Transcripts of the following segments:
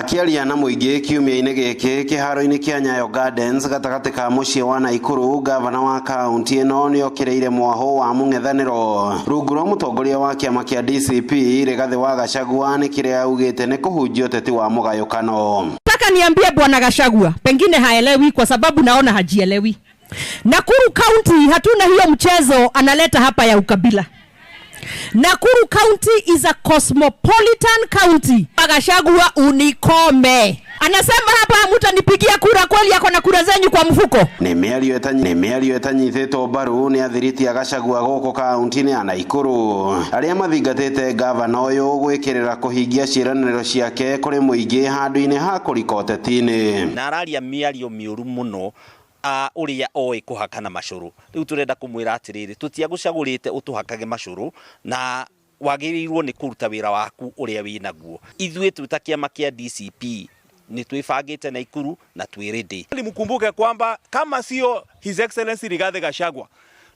Akĩaria na mũingĩ kiumia-inĩ gĩkĩ kĩharo-inĩ kĩa Nyayo Gardens gatagatĩ ka mũciĩ wa Naikuru, gavana wa kaunti ĩno nĩokĩrĩire mwahũ wa mũng'ethanĩro rungu rwa mũtongoria wa kĩama kĩa DCP Rigathĩ wa Gachagua nĩ kĩrĩa augĩte nĩ kũhunjia ũteti wa mũgayũkano. Nataka niambie bwana Gachagua, pengine haelewi kwa sababu naona hajielewi. Nakuru County hatuna hiyo mchezo analeta hapa ya ukabila. Nakuru County is a cosmopolitan county. Gachagua unikome. Anasema hapa hamutanipigia kura, kweli ako na kura zenyu kwa mfuko? Nĩ mĩario ĩtanyitĩtwo mbaru nĩ athiriti a Gachagua gũkũ kaunti-inĩ ya Naikuru arĩa mathingatĩte gavana ũyũ gwĩkĩrĩra kũhingia ciĩranĩro ciake kũrĩ mũingĩ handũ-inĩ ha kũrika ũteti-inĩ. Na araria mĩario mĩũru mũno ũrĩa oĩ kũhakana macũrũ. Rĩu tũrenda kũmwĩra atĩrĩrĩ, tũtiagũcagũrĩte ũtũhakage macũrũ, na wagĩrĩirwo nĩ kũruta wĩra waku ũrĩa wĩnaguo. Ithuĩ twĩ ta kĩama kĩa DCP nĩ twĩbangĩte Naikuru na twĩ ready. Mkumbuke kwamba kama sio His Excellency Rigathi Gachagua,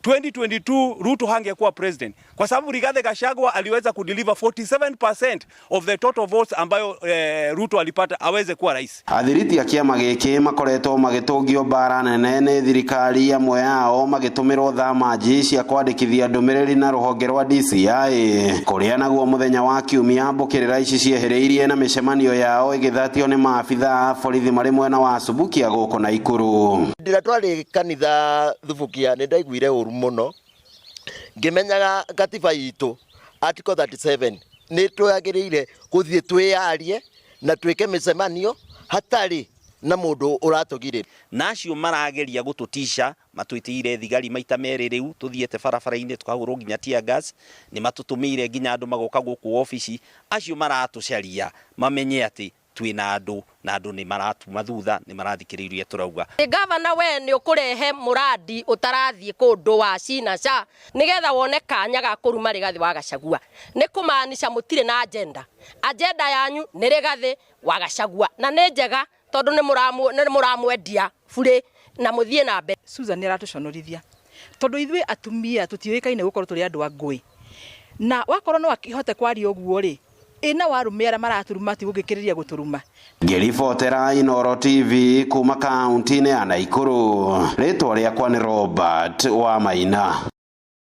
2022 Ruto hangekuwa president, kwa sababu Rigathi Gachagua aliweza kudeliver 47% of the total votes ambayo Ruto alipata aweze kuwa rais. Athiriti a kĩama gĩkĩ makoretwo magĩtũngio mbara nene nĩ thirikari, amwe ao magĩtũmĩrwo thamaji cia kwandĩkithia ndũmĩrĩri na rũhonge rwa DCI kũrĩa naguo mũthenya wa kiumia mbũkĩrĩra ici ciehereirie na mĩcemanio yao ĩgĩthatio nĩ maabitha a borithi marĩ mwena wa Subukia gũkũ Naikuru. Ndĩra twarĩ kanitha Thubukia nĩ ndaiguire ũru mũno ngĩmenyaga katiba itũ Article 37 nĩ twagĩrĩire gũthiĩ twĩyarie na twĩke mĩcemanio hatarĩ na mũndũ ũratũgirĩrĩria. Na acio marageria gũtũtisha matwĩtĩire thigari maita merĩ rĩu tũthiĩte barabara-inĩ tũkahũrwo nginya tear gas, nĩ matũtũmĩire nginya andũ magoka gũkũ obici. Acio maratũcaria mamenye atĩ twĩna andũ na andũ nĩ maratuma thutha, nĩ marathikĩrĩria tũrauga. Gavana we nĩ ũkũrehe mũrandi ũtarathiĩ kũndũ wa cina ca nĩgetha wone kanya ga kũruma Rigathĩ wa Gachagua. Nĩ kũmaanisha mũtirĩ na agenda. Agenda yanyu nĩ Rigathĩ wa Gachagua na nĩ njega tondũ nĩ mũramwendia burĩ na mũthiĩ na mbere. Susan nĩ aratũconorithia tondũ ithuĩ atumia tũtiũĩkaine gũkorwo tũrĩ andũ a ngũĩ, na wakorwo no akĩhote kwaria ũguo rĩ, ĩna warũme arĩa maraturuma ti gũgĩkĩrĩria gũtũruma. Ngĩribotera Inooro TV kuma kaunti-inĩ ya Naikuru, rĩtwa rĩakwa nĩ Robert Wamaina.